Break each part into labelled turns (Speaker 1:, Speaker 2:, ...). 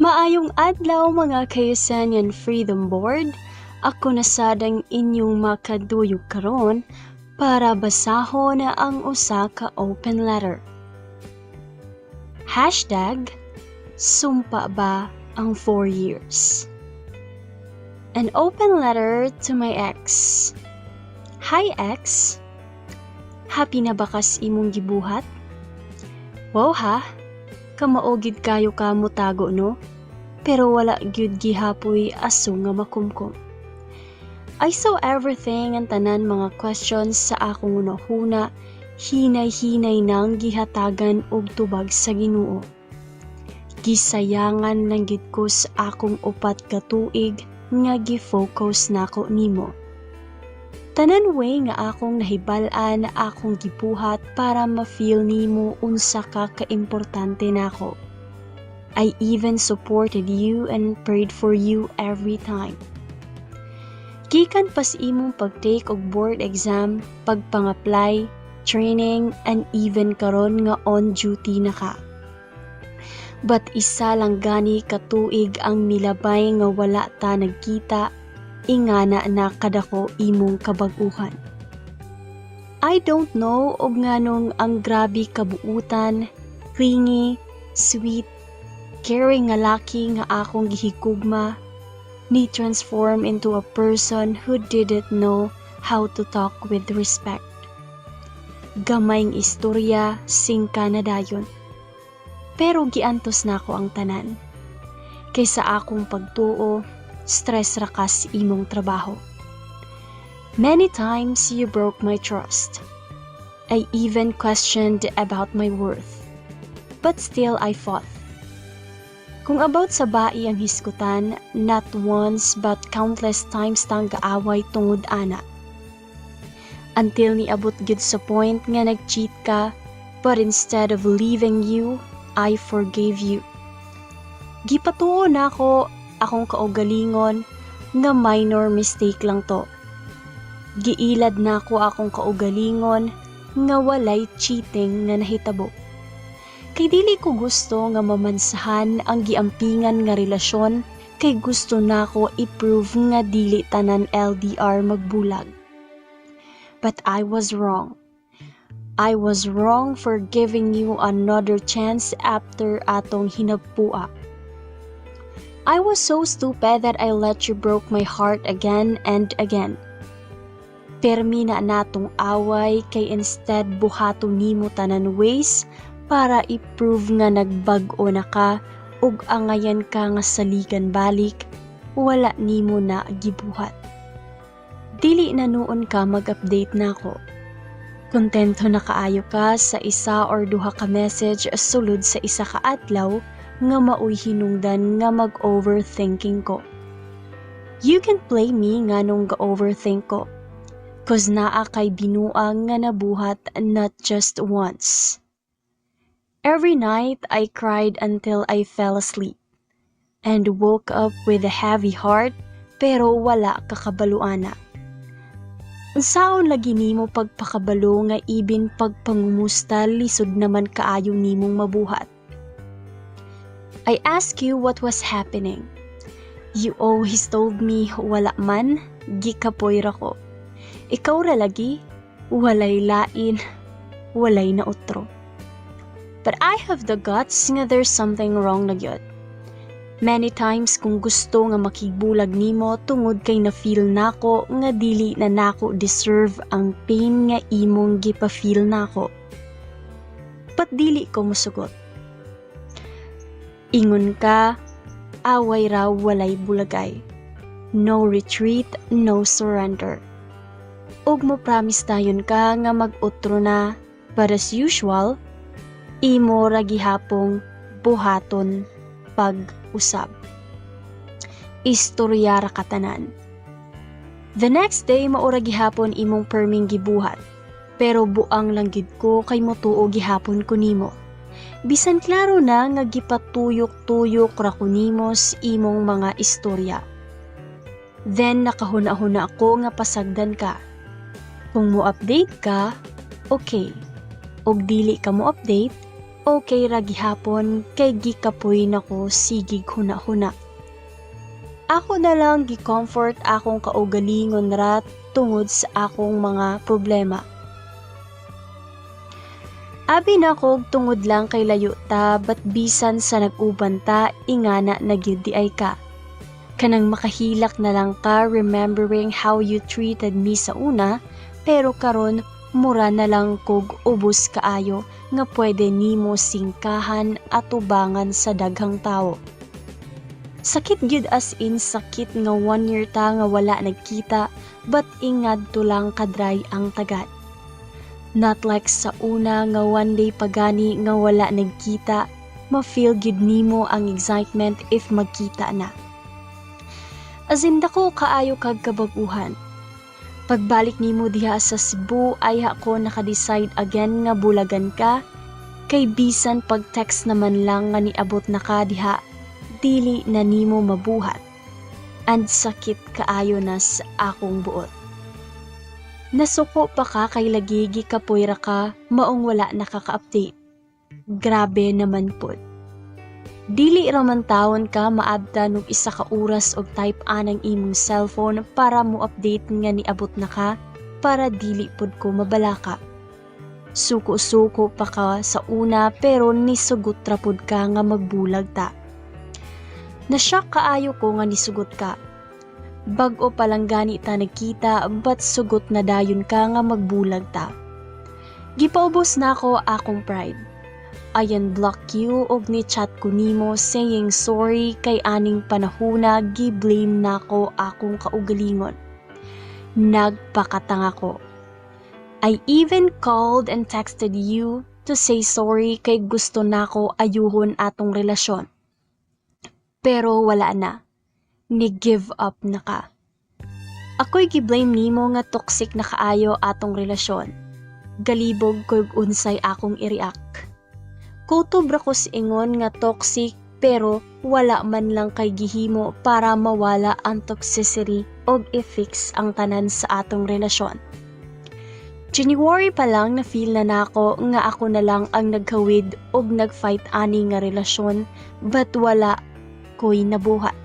Speaker 1: Maayong adlaw, mga ka-Usanian Freedom Board. Ako na sad ang inyong makaduyog karon para basahon ang usa ka open letter. #SumpaBa ang 4 years? An open letter to my ex. Hi, ex. Happy na ba kas imong gibuhat? Wow ha, kamao gid kayo ka motago, no? Pero wala gyud gihapoy aso nga makumkum. I saw everything and tanan mga questions sa akong hunahuna, hinay-hinay nang gihatagan og tubag sa Ginoo. Gisayangan lang gid ko sa akong 4 ka tuig nga gi-focus nako nimo. Tanan way nga akong nahibal-an, akong gibuhat para ma-feel nimo unsa ka kaimportante nako. I even supported you and prayed for you every time. Gikan pa sa imong pag-take og board exam, pagpang-apply, training, and even karon nga on duty na ka. But isa lang gani ka tuig ang milabay nga wala ta nagkita, ingana na kadako imong kabag-uhan. I don't know og nganong ang grabe kabuutan, clingy, sweet, caring nga laki nga akong gihigugma ni transform into a person who didn't know how to talk with respect. Gamayng istorya, singka na dayon. Pero giantos nako ang tanan. Kay sa akong pagtuo, stress ra kas imong trabaho. Many times you broke my trust. I even questioned about my worth. But still I fought. Kung about sa bai ang hisgutan, not once but countless times tang gaaway tungod ana. Until niabot gyud sa point nga nag-cheat ka, but instead of leaving you, I forgave you. Gipatuo nako akong kaugalingon nga minor mistake lang to. Giilad nako akong kaugalingon nga walay cheating nga nahitabo. Kay dili ko gusto nga mamansahan ang giampingan nga relasyon kay gusto nako i-prove nga dili tanan LDR magbulag. But I was wrong. I was wrong for giving you another chance after atong hinagpua. I was so stupid that I let you broke my heart again and again. Permi na natong away kay instead buhaton nimo tanan ways para i-prove nga nagbag-o na ka ug angayan ka nga saligan balik, wala nimo na gibuhat. Dili na nuon ka mag-update nako. Kontento na kaayo ka sa isa or duha ka message sulod sa isa ka adlaw nga maoy hinungdan nga mag-overthinking ko. You can blame me nganong ga-overthink ko. 'Cause naa kay binuang nga nabuhat, not just once. Every night I cried until I fell asleep and woke up with a heavy heart, pero wala ka kabalo ana. Unsaon lagi nimo pagpakabalo nga ibin pagpangumusta, lisod naman kaayo nimong mabuhat? I asked you what was happening. You always told me wala man, gikapoy ra ko. Ikaw ra lagi, walay lain, walay na utro. But I have the guts nga there's something wrong na gyud. Many times kung gusto nga makigbulag nimo tungod kay na-feel nako nga dili na nako deserve ang pain nga imong gipa-feel nako. But dili ko musugot. Ingon ka, away raw walay bulagay. No retreat, no surrender. Ug mo promise dayon ka nga mag-utro na, but as usual, imo ra gihapong buhaton pag-usab. Istorya ra katanan. The next day, mao ra gihapon imong perming gibuhat. Pero buang lang gid ko kay motuo gihapon ko nimo. Bisan klaro na nga gipatuyok-tuyok ra ko nimo sa imong mga istorya. Then nakahuna-huna ako nga pasagdan ka. Kung mo update ka, okay. Og dili ka mo update, Okay ra gihapon kay gikapoy nako sigig huna-huna. Ako na lang gi-comfort akong kaugalingon ra tungod sa akong mga problema. Abi nako tungod lang kay layo ta, but bisan sa nag-uban ta, ingana na gyud diay ka. Kanang makahilak na lang ka remembering how you treated me sa una, pero karon mura na lang kog ubos kaayo nga pwede nimo singkahan atubangan sa daghang tawo. Sakit gyud, as in sakit nga one year ta nga wala nagkita, but ingadto lang kadry ang tagad. Not like sa una nga one day pagani nga wala nagkita, ma-feel gyud nimo ang excitement if magkita na. As in dako kaayo kag kabag-uhan. Pagbalik nimo diha sa Cebu, ayha ko naka-decide again nga bulagan ka, kay bisan pag text naman lang nga niabot na ka diha, dili na nimo mabuhat. And sakit kaayo na sa akong buot. Nasuko pa ka kay lagi gikapoy ra ka, maong wala nakaka-update. Grabe naman pod. Dili ra man tawon ka maabtan og 1 ka oras og type anang imong cellphone para mo update nga niabot na ka para dili pod ko mabalaka. Suko-suko pa ka sa una, pero nisugot ra pod ka nga magbulag ta. Na-shock kaayo ko nga nisugot ka. Bag-o pa lang gani ta nagkita, but sugot na dayon ka nga magbulag ta. Gipaubos nako akong pride. I unblock you og ni-chat ko nimo saying sorry kay aning panahona gi-blame nako akong kaugalingon. Nagpakatanga ko. I even called and texted you to say sorry kay gusto nako ayuhon atong relasyon. Pero wala na. Ni-give up na ka. Ako'y gi-blame nimo nga toxic na kaayo atong relasyon. Galibog kog unsay akong i-react. Kutob ra ko sa ingon nga toxic, pero wala man lang kay gihimo para mawala ang toxicity og i-fix ang tanan sa atong relasyon. January pa lang, na feel na nako nga ako na lang ang naghawid og nag-fight ani nga relasyon, but wala ko'y nabuhat.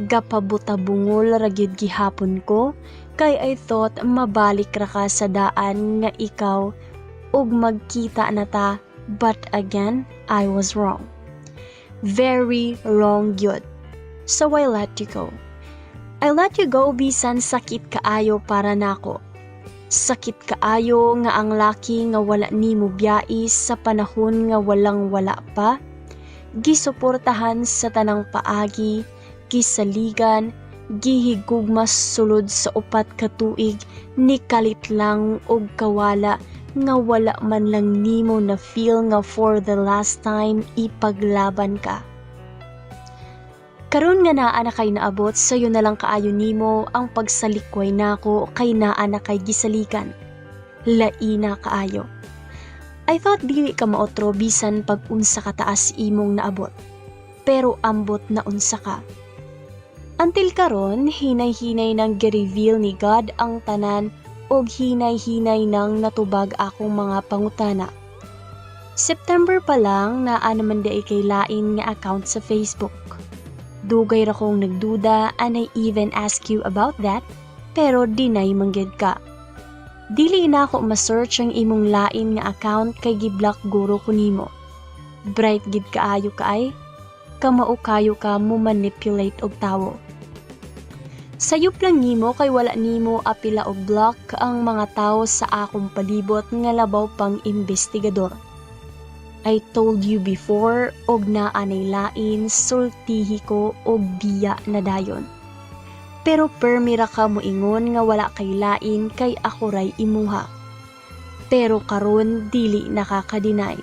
Speaker 1: Gapabuta-bungol ra gyud gihapon ko kay I thought mabalik ra ka sa daan nga ikaw ug magkita na ta, but again, I was wrong. Very wrong gyud. So I let you go. I let you go bisan sakit kaayo para nako. Sakit kaayo nga ang laki nga wala nimo biyais sa panahon nga walang wala pa, gisuportahan sa tanang paagi, gisaligan, gihigugma sulod sa 4 ka tuig, nikalit lang og kawala nga wala man lang nimo na feel nga for the last time ipaglaban ka. Karon nga naa na kay naabot, sayo na lang kaayo nimo ang pagsalikway nako kay naa na kay gisaligan. Laina kaayo. I thought dili ka maotro bisan pag unsa ka taas imong naabot. Pero ambot na unsa ka. Until karon, hinay-hinay nang gi-reveal ni God ang tanan og hinay-hinay nang natubag akong mga pangutana. September pa lang, naa naman diay kay lain nga account sa Facebook. Dugay ra kong nagduda and I even ask you about that, pero deny man gyud ka. Dili na ako ma-search ang imong lain nga account kay gi-block guro ko nimo. Bright gid kaayo ka ay. Kamao kayo ka mo manipulate og tawo. Sayop lang nimo kay wala nimo apila og block ang mga tawo sa akong palibot nga labaw pang investigador. I told you before, og naa nay lain, sultihi ko og biya na dayon. Pero permi ra ka moingon nga wala kay lain kay ako ray imuha. Pero karon dili nakaka-deny.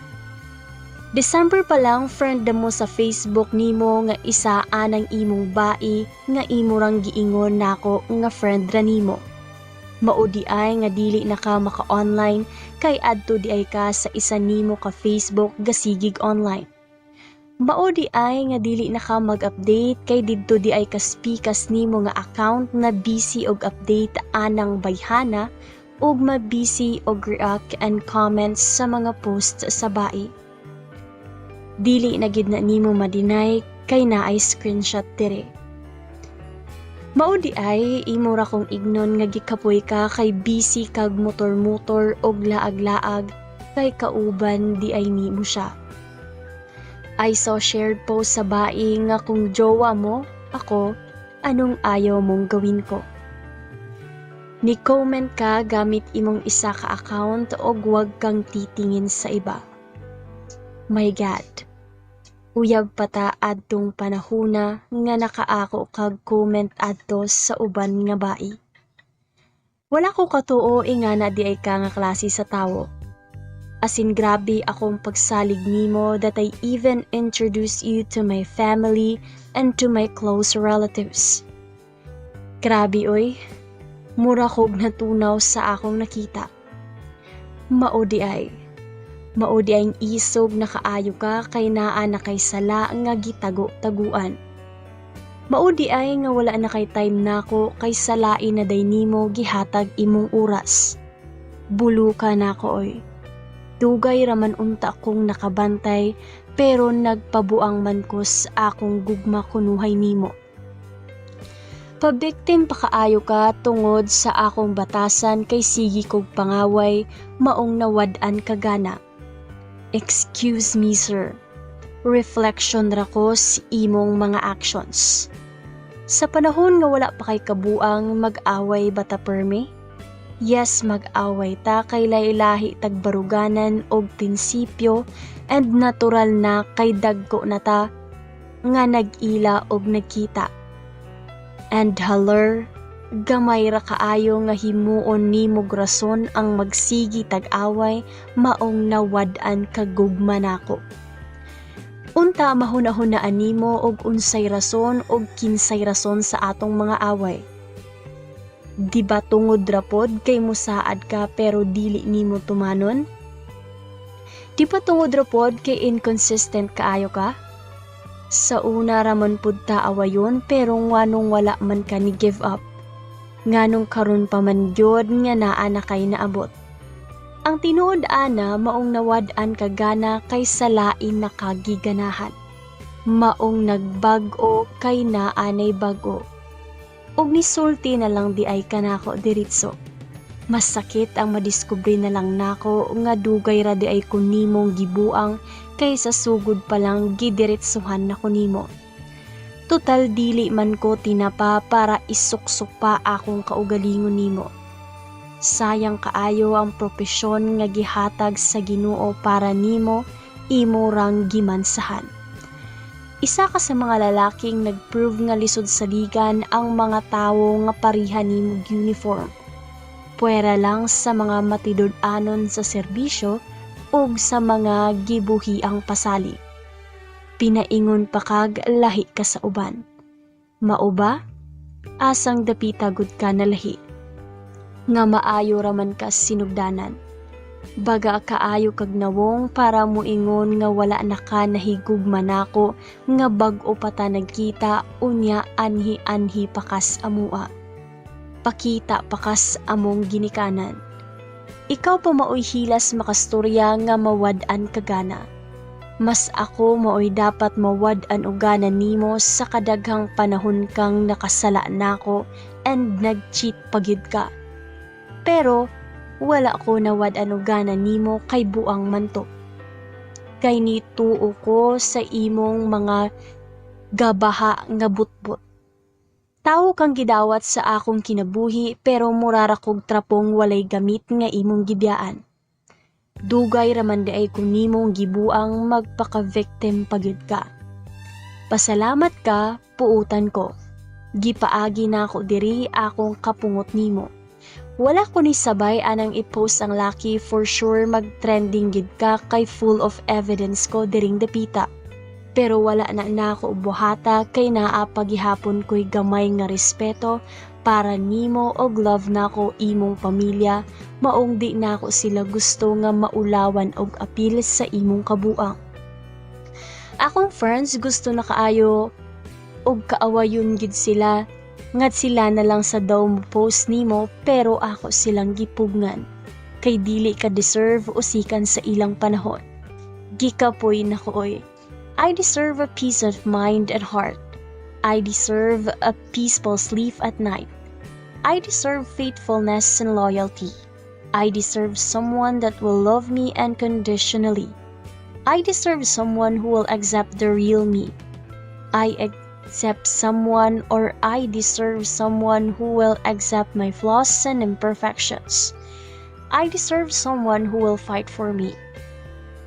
Speaker 1: December pa lang, friend na mo sa Facebook nimo nga isa anang imong bai nga imo rang giingon nako nga friend ra nimo. Mao diay nga dili na ka maka-online kay adto diay ka sa isa nimo ka Facebook gasigig online. Mao diay nga dili na ka mag-update kay didto diay ka spikas nimo nga account na busy og update anang bayhana ug ma-busy og react and comments sa mga posts sa bai. Dili na gid na nimo ma-deny kay naay screenshot dire. Mao di ay imo ra kong ignon nga gikapoy ka kay busy kag motor-motor og laag-laag kay kauban di ay nimo siya. I saw shared post sa bai nga kung jowa mo, ako, anong ayaw mong gawin ko? Ni-comment ka gamit imong isa ka account og wag kang titingin sa iba. My God. Uyab pa ta adtong panahona nga nakaako kag comment adto sa uban nga bai. Wala ko katuo ingana di ay ka nga klase sa tawo. As in, grabe akong pagsalig nimo that I even introduced you to my family and to my close relatives. Grabe oy, mura kog natunaw sa akong nakita. Mao di ay. Mao di ay isog na kaayo ka kay naa na kay sala nga gitago-taguan. Mao di ay nga wala na kay time nako kay salain na day nimo gihatag imong oras. Buluka nako oy. Dugay raman unta kong nakabantay, pero nagpabuang man ko sa akong gugma kunuhay nimo. Pabiktim pa kaayo ka tungod sa akong batasan kay sige kog pangaway, maong nawad-an ka gana. Excuse me, sir. Reflection ra ko sa imong mga actions. Sa panahon nga wala pa kay kabuang, mag-away ba ta permi? Yes, mag-away ta kay lahi-lahi tag baruganan og prinsipyo and natural na kay dagko na ta nga nag-ila og nagkita. And haler, gamay ra kaayo nga himuon nimog rason ang magsigi tag-away, maong nawad-an ka gugma nako. Unta mahuna-hunaan nimo og unsay rason og kinsay rason sa atong mga away. Di ba tungod ra pod kay musaad ka pero dili nimo tumanon? Di ba tungod ra pod kay inconsistent kaayo ka? Sa una raman pud ta awayon, pero nganong wala man ka ni give up? Nganong karon pa man gyud nga naa na kay naabot? Ang tinuod ana, maong nawad-an ka gana kay salain na ka giganahan. Maong nagbag-o kay naa nay bag-o. Ug nisulti na lang di ay kanako diretso. Mas sakit ang madiskubre na lang nako nga dugay ra di ay ko nimong gibuang kaysa sugod pa lang gidiretsuhan nako nimo. Total, dili man ko tinapa para isuksok pa akong kaugalingon nimo. Sayang kaayo ang propesyon nga gihatag sa Ginoo para nimo, imo rang gimansahan. Isa ka sa mga lalaking nag-prove nga lisod saligan ang mga tawo nga pareha nimog uniform. Puwera lang sa mga matidod-anon sa serbisyo ug sa mga gibuhiang pasali. Pinaingon pa kag lahi ka sa uban. Mao ba? Asang dapita gud ka nalahi? Nga maayo raman ka sinugdanan. Baga kaayo kag nawong para muingon nga wala na ka nahigugma nako nga bag-o pa ta nagkita, unya anhi-anhi pa kas amua. Pakita pa kas among ginikanan. Ikaw pa maoy hilas makastorya nga mawad-an ka gana. Mas ako maoy dapat mawad-an og gana nimo sa kadaghang panahon kang nakasala nako and nag-cheat pa gyud ka. Pero wala ko nawad-an og gana nimo kay buang man to. Kay nituo ko sa imong mga gabaha nga butbot. Tawo kang gidawat sa akong kinabuhi, pero mura ra kog trapong walay gamit nga imong gibiyaan. Dugay raman di ay ko nimong gibuang, magpaka-victim pa gyud ka. Pasalamat ka, puutan ko. Gipaagi nako diri akong kapungot nimo. Wala ko ni sabay anang i-post ang laki, for sure mag-trending gid ka kay full of evidence ko diring dapita. Pero wala na nako buhata kay naa pagihapon ko'y gamay nga respeto para nimo og love nako imong pamilya, maong di nako sila gusto nga maulawan og apil sa imong kabuang. Akong friends gusto na kaayo og kaawayon gid sila ngad sila na lang sa daw mo post nimo, pero ako silang gipugngan kay dili ka deserve usikan sa ilang panahon. Gikapoy na ko oy. I deserve a peace of mind and heart. I deserve a peaceful sleep at night. I deserve faithfulness and loyalty. I deserve someone that will love me unconditionally. I deserve someone who will accept the real me. I accept someone or I deserve someone who will accept my flaws and imperfections. I deserve someone who will fight for me.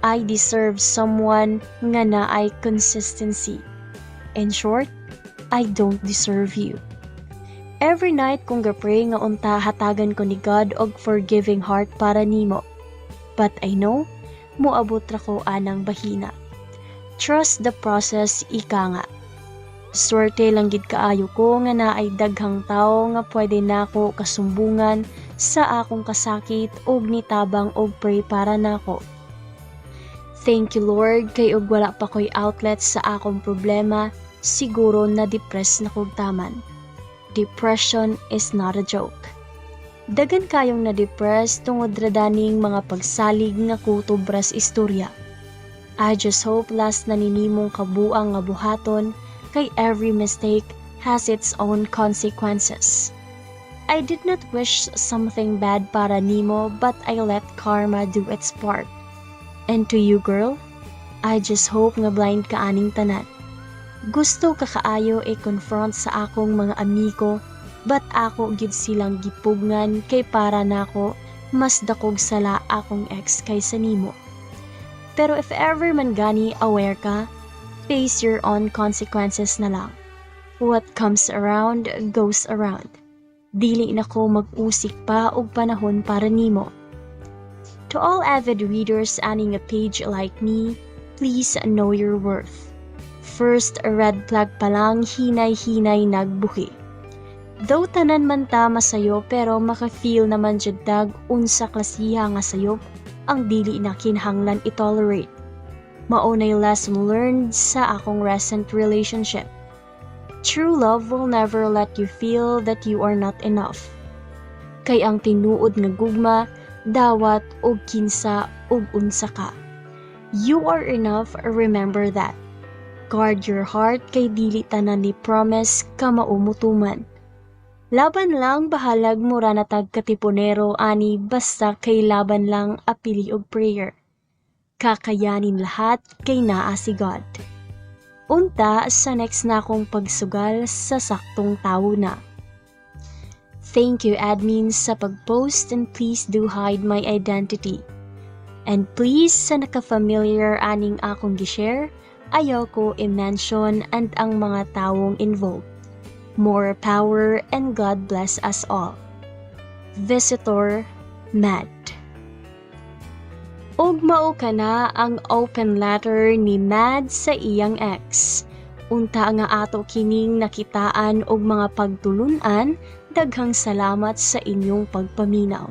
Speaker 1: I deserve someone nga naay consistency. In short, I don't deserve you. Every night kong ga-pray nga unta hatagan ko ni God og forgiving heart para nimo. But I know, moabot ra ko anang bahina. Trust the process, ika nga. Swerte lang gid kaayo ko nga naay daghang tawo nga pwede nako kasumbungan sa akong kasakit og nitabang og pray para nako. Thank you, Lord, kay og wala pa ko'y outlet sa akong problema, siguro na-depress na kog taman. Depression is not a joke. Daghan kayong na-depress tungod ra daning mga pagsalig nga kutob ras istorya. I just hope last na ni nimong kabuang nga buhaton kay every mistake has its own consequences. I did not wish something bad para nimo, but I let karma do its part. And to you, girl, I just hope nga blind ka aning tanan. Gusto ka kaayo i-confront sa akong mga amigo, but ako gid silang gipugngan kay para nako mas dakog sala akong ex kaysa nimo. Pero if ever man gani aware ka, face your own consequences na lang. What comes around goes around. Dili na ko mag-usik pa og panahon para nimo. To all avid readers aning a page like me, please know your worth. First red flag pa lang, hinay-hinay nagbuhi. Though tanan man ta masayo, pero maka-feel naman jud tag unsa klasiha nga sayop ang dili na kinahanglan i-tolerate. Mao nay lesson learned sa akong recent relationship. True love will never let you feel that you are not enough. Kay ang tinuod nga gugma, dawat og kinsa ug unsa ka. You are enough, remember that. Guard your heart kay dili tanan ni promise ka mao mutuman. Laban lang, bahalag mura na tag katipunero ani, basta kay laban lang, apili og prayer. Kakayanin lahat kay naa si God. Unta sa next na akong pagsugal, sa saktong tawo na. Thank you, admin, sa pag-post and please do hide my identity. And please, sa naka-familiar aning akong gi-share, ayaw ko i-mention and ang mga tawong involved. More power and God bless us all. Visitor Mad. Ug mao kana ang open letter ni Mad sa iyang ex. Unta nga ato kining nakitaan og mga pagtulunan, daghang salamat sa inyong pagpaminaw.